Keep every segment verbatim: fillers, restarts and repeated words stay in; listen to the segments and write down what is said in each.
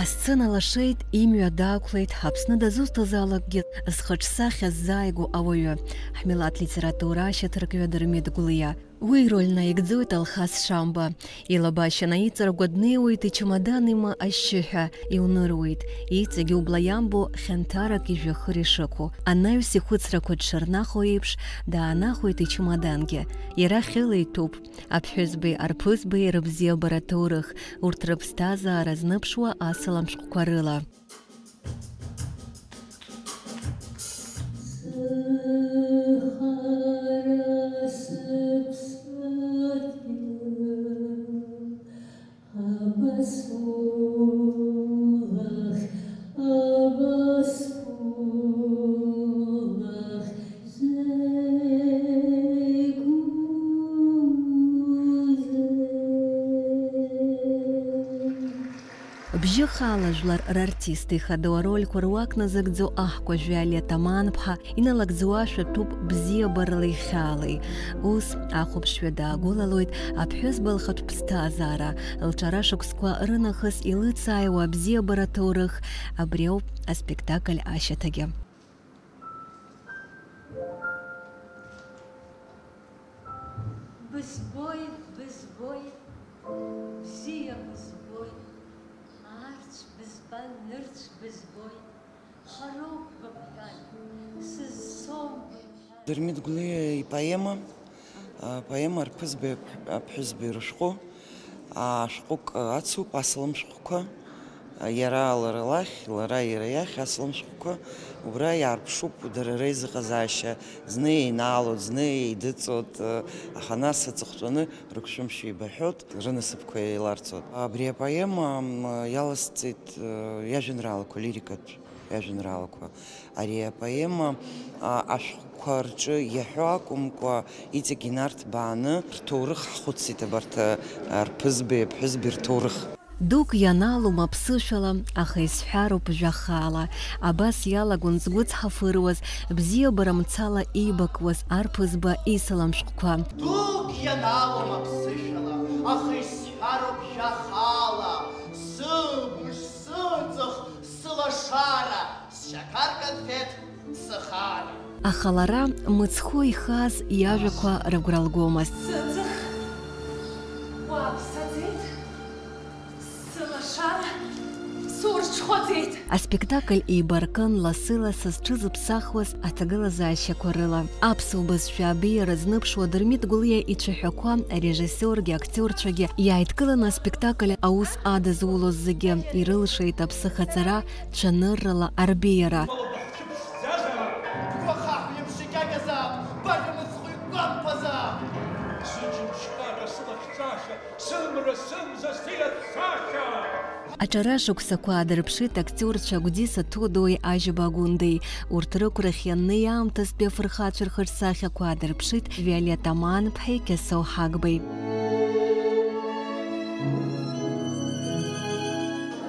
Асцена лашеит, имҩа даақәлеит Аԥсны дызусҭазаалакгьы зхаҿсахьа ззааигәоу ауаҩы, ҳмилаҭ литература ашьаҭаркҩы Дырмит Гәлиа. Уи ироль наигӡоит Алхас Шамба. Илабашьа наиҵаргәа днеиуеит ичамадан има ашьшьыҳәа, иуныруеит. Иҵегь убла иамбо хьанҭарак ижәҩахыр ишықәу. Анаҩс ихәыцрақәа дшырнахуа еиԥш, даанахәеит ичамадангьы. Иара хьыла иҭәуп. Аԥҳәызбеи арԥызбеи рыбзиабара ҭоурых, урҭ рыԥсҭазаара зныԥшуа асалам шәҟәқәа рыла. Бжьы хаала жәлар рартист ихадоу арольқәа руак назыгӡо аҳкәажә Виолетта Маанԥҳа иналагӡоу ашәа ҭәуп бзиабаралеи хьаалеи. Ус, ахәаԥшҩы даагәылалоит аԥҳәызба лхатә ԥсҭазаара, лҿара шықәсқәа рынахыс илыцааиуа абзиабара ҭоурых, абри ауп аспектакль ашьаҭагьы. Бызбоит, бызбоит, бзиа бызбоит, аарцә бызбан, нырцә бызбоит, хароуп бымҳәан, сызцом бымҳәан. Дырмит Гәлиа ипоема, а, поема Арԥызбеи аԥ-, аԥҳәызбеи рышәҟәы, а, шәҟәык ацуп, асалам шәҟәқәа. Иара лара лахь, лара иара иахь асалам шәҟәқәа убра иаарԥшуп, дара реизыҟазаашьа зны еинаалоит, зны еидыҵоит, аха нас аҵыхәтәаны рыгәшәымшәа еибаҳәоит, рынасыԥқәа еиларҵоит. Абри апоема, м, иаласҵеит, э, иажәеинраалақәа, лирикатә иажәеинраалақәа. Ари апоема, а, ашәҟәқәа рҿы иаҳәо акәымкәа, иҵегь инарҭбааны рҭоурых ҳхәыцит, абарҭ, а, рԥызбеи аԥҳәызбеи рҭоурых. Дук ианалом аԥсышәала, аха исҳәароуп жәа хаала. Абас иалагон згәы цҳафыруаз, бзиабара мцала еибакуаз арԥызба исалам шәҟәқәа. Дук ианалом аԥсышәала, аха исҳәароуп жәа хаала, сыбӷә, сыҵых, сылашара, сшьақар конфеҭ, сыхаара. Аха лара мыцхәы ихаз иажәақәа рыгәра лгомызт. Сыҵых, уааԥсаӡеит, сылашара сурҽхәаӡеит. Аспектакль еибаркын лассы-лассы зҽызыԥсахуаз аҭагылазаашьақәа рыла. Аԥсуа бызшәа абеиара зныԥшуа Дырмит Гәлиа ицәаҳәақәа арежиссиоргьы актиорцәагьы иааидкыланы аспектакль аус адызулоз зегьы ирылшеит аԥсыхаҵара, цәаныррала арбеиара. Бгәахаҳә еиԥш икьакьазаап, бажәа мыцхәы игәамԥазаап. Зыџьымшьқәа расылахьчашьа, сымра, сымза, сиацәцашьа! Аҿара шықәсақәа аадырԥшит актиорцәа Гәдиса Ҭодои Ажьба Гәындеи. Урҭ рықәрахь ианнеи аамҭазтәи афырхацәа рхаҿсахьақәа аадырԥшит Виолетта Маанԥҳеи Кьасоу Ҳагбеи.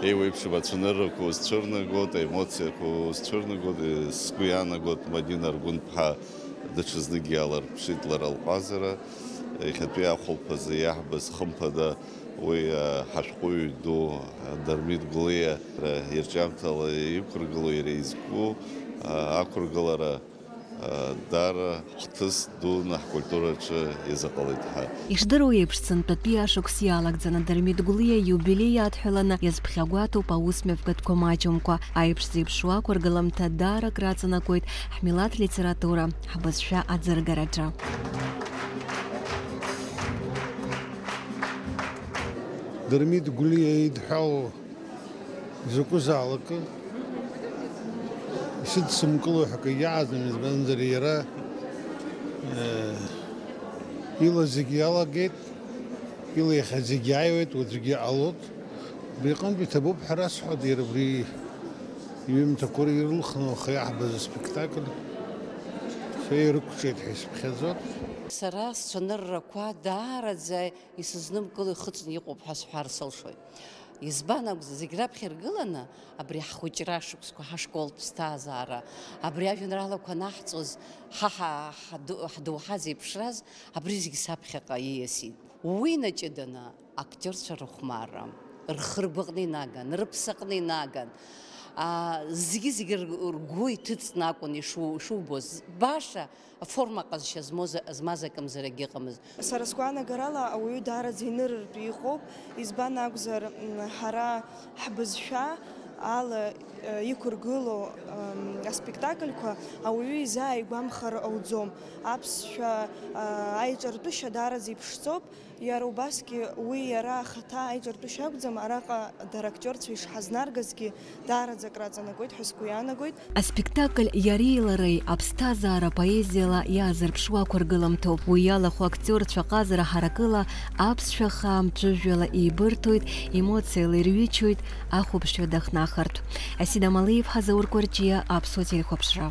Еиуеиԥшым ацәаныррақәа узцәырнагоит, аемоциақәа узцәырнагоит, сгәы иаанагоит, Мадина Аргәынԥҳа даҽазныкгьы иаалырԥшит лара лҟазара, иахьатәи ахәылԥазы иаҳбаз, хымԥада, уи, а, ҳашәҟәыҩҩы ду, а, Дырмит Гәлиа, а, ирҿиамҭала иқәыргыло, иара изку, а, ақәыргылара, а, даара хҭыс дуны ҳкультураҿы иазыҟалеит ҳәа. Ишдыру еиԥш, сынтәатәи ашықәс иалагӡаны Дырмит Гәлиа иубилеи иадҳәаланы иазԥхьагәаҭоуп аусмҩаԥгатәқәа маҷымкәа. Аиԥш зеиԥшу ақәыргыламҭа даарак раҵанакуеит ҳмилаҭ литература, ҳбызшәа аӡыргараҿы. Дырмит Гәлиа идҳәалоу изакәызаалакы исыдсымкыло ҳәа акгьы иаӡам, избанзар иара, э, ила зегь иалагеит, ила иахьа зегь иааиуеит, уаҵәгьы ҟалоит. Убри аҟынтә иҭабуп ҳәа расҳәоит, иара убри иҩымҭақәа ирылхны уаха иаҳбаз аспектакль са ирықәҿиеит ҳәа исыԥхьаӡоит. Сара сцәаныррақәа даараӡа исызнымкыло ихыҵны иҟоуп ҳәа сҳәар сылшоит. Избан акәзар, зегь раԥхьа иргыланы абри ҳхәыҷра шықәсқәа, ҳашколтә ԥсҭазаара, абри ажәеинраалақәа анаҳҵоз, ҳа, ҳа, ҳду-, ҳдоуҳа зеиԥшраз, абри зегь саԥхьаҟа ииасит. Уи наҷыданы актиорцәа рыхәмарра, Рхы ргәаҟны инаган, рыԥсаҟны инаган. Зегьы-зегьы ргәы иҭыҵны акәын ишубоз. Баша аформа ҟазшьа змаз акымзарак ыҟамызт. Сара сгәаанагарала, ауаҩы даараӡа инырыртә иҟоуп, избан акәзар, ҳара ҳбызшәа ала иқәыргылоу аспектакльқәа ауаҩы изааигәамхар ауӡом. Аԥсшәа аиҿартәышьа даараӡа иԥшӡоуп. Иара убасгьы уи иара ахаҭа аиҿартәышьа акәӡам, араҟа дара актиорцәа ишҳазнаргазгьы даараӡа акраҵанакуеит ҳәа сгәы иаанагоит. Аспектакль иареи лареи аԥсҭазаара поезиала иаазырԥшуа ақәыргыламҭоуп. Уи иалахәу актиорцәа ҟазара ҳаракыла аԥсшәа хаа мҵәыжәҩала еибырҭоит, емоциала ирҩычоит, ахәаԥшҩы дахнахыртә. Асида Малиев, Ҳазаур Кәарҷиа, Аԥсуа телехәаԥшра.